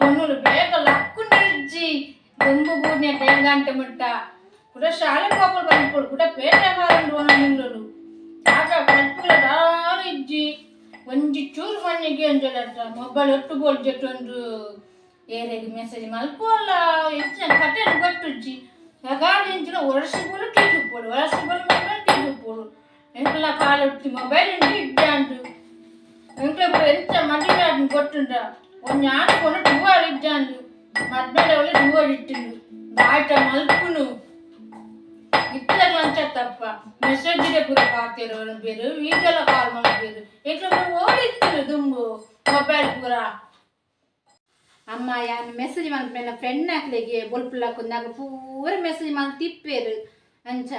ಪೊಣ್ಣುಲು ಬೇಗ ಲಕ್ಕುಂಡು ಇಜ್ಜಿ ದುಂಬು ಬೂರ್ನೆ ಟೈಮ್ ಗಂಟೆ ಮುಟ್ಟ ಕುಡ ಶಾಲೆ ಪೋಪುಲು ಬಂದ್ಪೋಡು ಕುಡ ಪೇಟೆ ಬಾರಂಡು ನಿಲ್ಲುಲು ಆಗ ಕಲ್ಪುಲ ದಾಲ ಇಜ್ಜಿ ಒಂಜಿ ಚೂರು ಮಣ್ಣಿಗೆ ಅಂಜಲತ್ತ ಮೊಬೈಲ್ ಒಟ್ಟು ಬೋಲ್ ಜೆಟ್ಟೊಂದು ಏರೆಗ್ ಮೆಸೇಜ್ ಮಲ್ಪೋಲ ಎಂಚಿನ ಕಟ್ಟೆಡ್ ಗೊತ್ತುಜ್ಜಿ ಇಂಚಿನ ವರ್ಷ ಬೋಲು ಟಿ ತೂಪೊಡು ವರ್ಷ ಬೋಲು ಮೊಬೈಲ್ ಟಿ ತೂಪೊಡು ಎಂಕ್ಲ ಕಾಲೊಟ್ಟಿ ಮೊಬೈಲ್ ಉಂಡು ಇಜ್ಜಾಂಡು ಎಂಕ್ಲ ಪೂರ ಎಂಚ ಮದಿಮೆ ಆತ್ಂಡ್ ಗೊತ್ತುಂಡ ಒಂಜಿ ಆಣ್ ಪೊಣ್ಣು ಟೂವರ್ ಇಜ್ಜಾಂಡು ಮದ್ಮೆದ ಒಳ್ಳೆ ಟೂವರ್ ಇಟ್ಟಿಂಡು ದಾಯ್ಟ ಮಲ್ಪುನು ಇತ್ತಲ ಅಂಚತ್ತಪ್ಪ ಮೆಸೇಜ್ ಪೂರ ಪಾತೆರ್ ಬೇರು ವೀಡಿಯೋಲ ಕಾಲ್ ಮಲ್ಪೇರು ಎಂಕ್ಲ ಪೂರ ಓಡಿತ್ತಿನ ದುಂಬು ಮೊಬೈಲ್ ಪೂರ. ಅಮ್ಮ ಯಾನ್ ಮೆಸೇಜ್ ಮಲ್ಪುನ ಫ್ರೆಂಡ್ ಅಕ್ಲೆಗೆ ಬೊಲ್ಪುಲಕ್ಕುಂದಾಗ ಪೂರ ಮೆಸೇಜ್ ಮಲ್ತಿಪ್ಪೇರು ಅಂಚ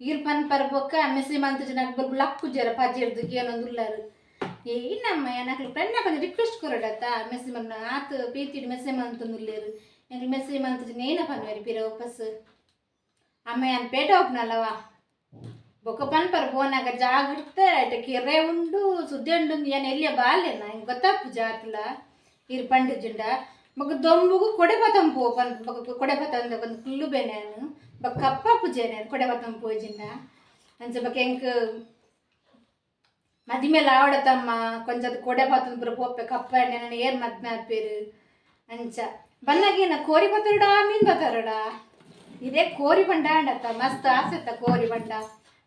ಈರ್ ಪನ್ಪರ್ ಬೊಕ್ಕ ಮೆಸೇಜ್ ಮಲ್ತಿಜಿನಾಗ ಬೊಲ್ಪು ಲಕ್ಕುಜೆರ್ ಪಜೆರ್ದು ಕೇನೊಂದು ಉಲ್ಲರು. ಏನಮ್ಮ ಯಾನ್ ಫ್ರೆಂಡ್ ಅಕ್ಲೆಗ್ ರಿಕ್ವೆಸ್ಟ್ ಕೊರಡತ್ತ ಮೆಸೇಜ್ ಮಲ್ಪುನ ಆತ್ ಪ್ರೀತಿಡ್ ಮೆಸೇಜ್ ಮಲ್ತೊಂದುಲ್ಲೆರ್ ಎಂಕ್ಲು ಮೆಸೇಜ್ ಮಲ್ತಿಜಿನ ಏನ ಪನ್ಪೆರ್ ಪಿರ ವಾಪಸ್. ಅಮ್ಮ ಯಾನ್ ಪೇಟೆ ಪೋಪುನಲ್ಲವಾ ಬೊಕ್ಕ ಪನ್ಪರ್ ಪೋನಾಗ ಜಾಗ್ರತೆ ಐಟ್ ಕೆರೆ ಉಂಡು ಸುದ್ದಿ ಉಂಡು ಯಾನ್ ಎಲ್ಯ ಬಾಲೆನ ಎಂಕ್ ಗೊತ್ತಾಪುಜಿ ಆತ್ಲ ಈರ್ ಪಂಡಿಜಿಂಡ ಬೊಕ್ಕ ದೊಂಬುಗು ಕೊಡೆ ಪತೊಂದು ಪೋ ಪನ್ ಬೊಕ್ಕ ಕೊಡೆ ಪತೊಂದು ಒಂಜಿ ಕುಲ್ಲುಬೆ ಯಾನ್ ಬೊಕ್ಕ ಕಪ್ಪಾಪುಜೆ ಯಾನ್ ಕೊಡೆ ಪತೊಂದು ಪೋಯಿಜಿಂಡ ಅಂಚ ಬೊಕ್ಕ ಎಂಕ್ ಮದಿಮೆಲ ಆವಡತಮ್ಮ ಕೊಂಚ ಕೊಡೆ ಪತೊಂದು ಪೂರ ಪೋಪೆ ಕಪ್ಪ ಎಣ್ಣೆ ಏರ್ ಮದ್ಮೆ ಆಪೇರು ಅಂಚ ಬನ್ನಗೇನ ಕೋರಿ ಪತ್ತರಡ ಮೀನ್ ಪತ್ತರಡ ಇದೇ ಕೋರಿ ಬಂಡ ಅಂಡತ್ತ ಮಸ್ತ್ ಆಸೆ ಅತ್ತ ಕೋರಿ ಬಂಡ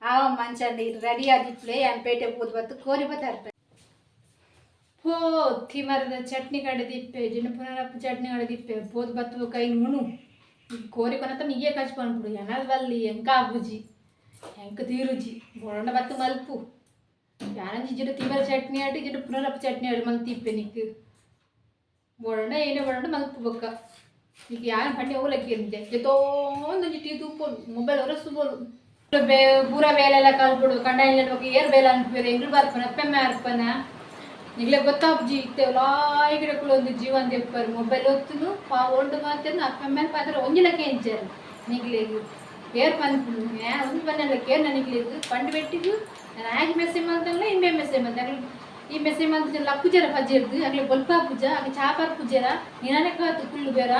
ಆವ ಮಂಚಂಡ ಇದು ರೆಡಿ ಆದಿಪ್ಲೆ ಯಾನ್ ಪೇಟೆ ಪೋದು ಬತ್ತು ಕೋರಿ ಬತ್ತರ್ಪೆ. ಪೋ ತಿಮರದ ಚಟ್ನಿ ಕಡೆ ದಿಪ್ಪೆ ಜಿನ ಪುನರಪ್ಪ ಚಟ್ನಿ ಕಡೆ ದಿಪ್ಪೆ ಪೋದು ಬತ್ತು ಕೈ ನುಣು ಕೋರಿ ಕೊನತ ನಿಗೆ ಕಚ್ ಪನ್ಪುಡು ಎನಲ್ ಬಲ್ಲಿ ಎಂಕ ಆಪುಜಿ ಎಂಕ ತೀರುಜಿ ಬೊಡಂಡ ಬತ್ತು ಮಲ್ಪು ಯಾನಂಜಿ ಜಿಡ ತಿಮರ ಚಟ್ನಿ ಆಡಿ ಜಿಡ ಪುನರಪ್ಪ ಚಟ್ನಿ ಆಡಿ ಮಲ್ತಿಪ್ಪೆ ನಿಕ್ ಬೊಡಂಡ ಏನೇ ಬೊಡಂಡ ಮಲ್ಪು ಬೊಕ್ಕ ನಿಕ್ ಯಾನ್ ಪಂಡಿ ಓಲಕ್ಕಿ ಇರ್ಜೆ ಜೊತೊಂದೊಂಜಿ ಟೀ ತೂಪೊಡು ಮೊಬೈಲ್ ಒರಸು ಬೋಲು ಪೂರ ಬೇಲೆಲ್ಲ ಕಲ್ಪುಡು ಕಂಡ ಬೊಕ್ಕ ಏರ್ ಬೇಲೆ ಅನ್ಪೇರು ಎಂಗ್ಲು ಬರ್ಪನ ಅಪ್ಪೆಮ್ಮೆ ಅರ್ಪನ ನಿಗ್ಲೆ ಗೊತ್ತಾಪುಜಿ ಇತ್ತೆ ಲಾಯಿಗಿಡ ಒಂದು ಜೀವನ ದೆಪ್ಪರು ಮೊಬೈಲ್ ಒತ್ತುನು ಪಾ ಒಂಡು ಮಾತೆರ್ನು ಅಪ್ಪೆಮ್ಮೆನ್ ಪಾತ್ರ ಒಂಜಿಲಕ್ಕೆ ಎಂಚರು ನಿಗ್ಲೆಗ್ ಏರ್ ಪನ್ಪುನು ಒಂಜಿ ಪನ್ನಲ್ಲ ಕೇರ್ನ ನಿಗ್ಲೆಗ್ ಪಂಡು ಬೆಟ್ಟಿಗು ನಾನು ಆಗಿ ಮೆಸೇಜ್ ಮಲ್ತಲ್ಲ ಇಂಬೆ ಮೆಸೇಜ್ ಮಲ್ತ ಈ ಮೆಸೇಜ್ ಮಲ್ತ ಲಕ್ಕುಜರ ಪಜೆರ್ದು ಅಗ್ಲೆ ಬೊಲ್ಪಾ ಪೂಜ ಅಗ್ಲೆ ಚಾಪಾರ್ ಪೂಜೆರ ನಿನಾನೆ ಕಾತು ಕುಲ್ಲು ಬೇರ.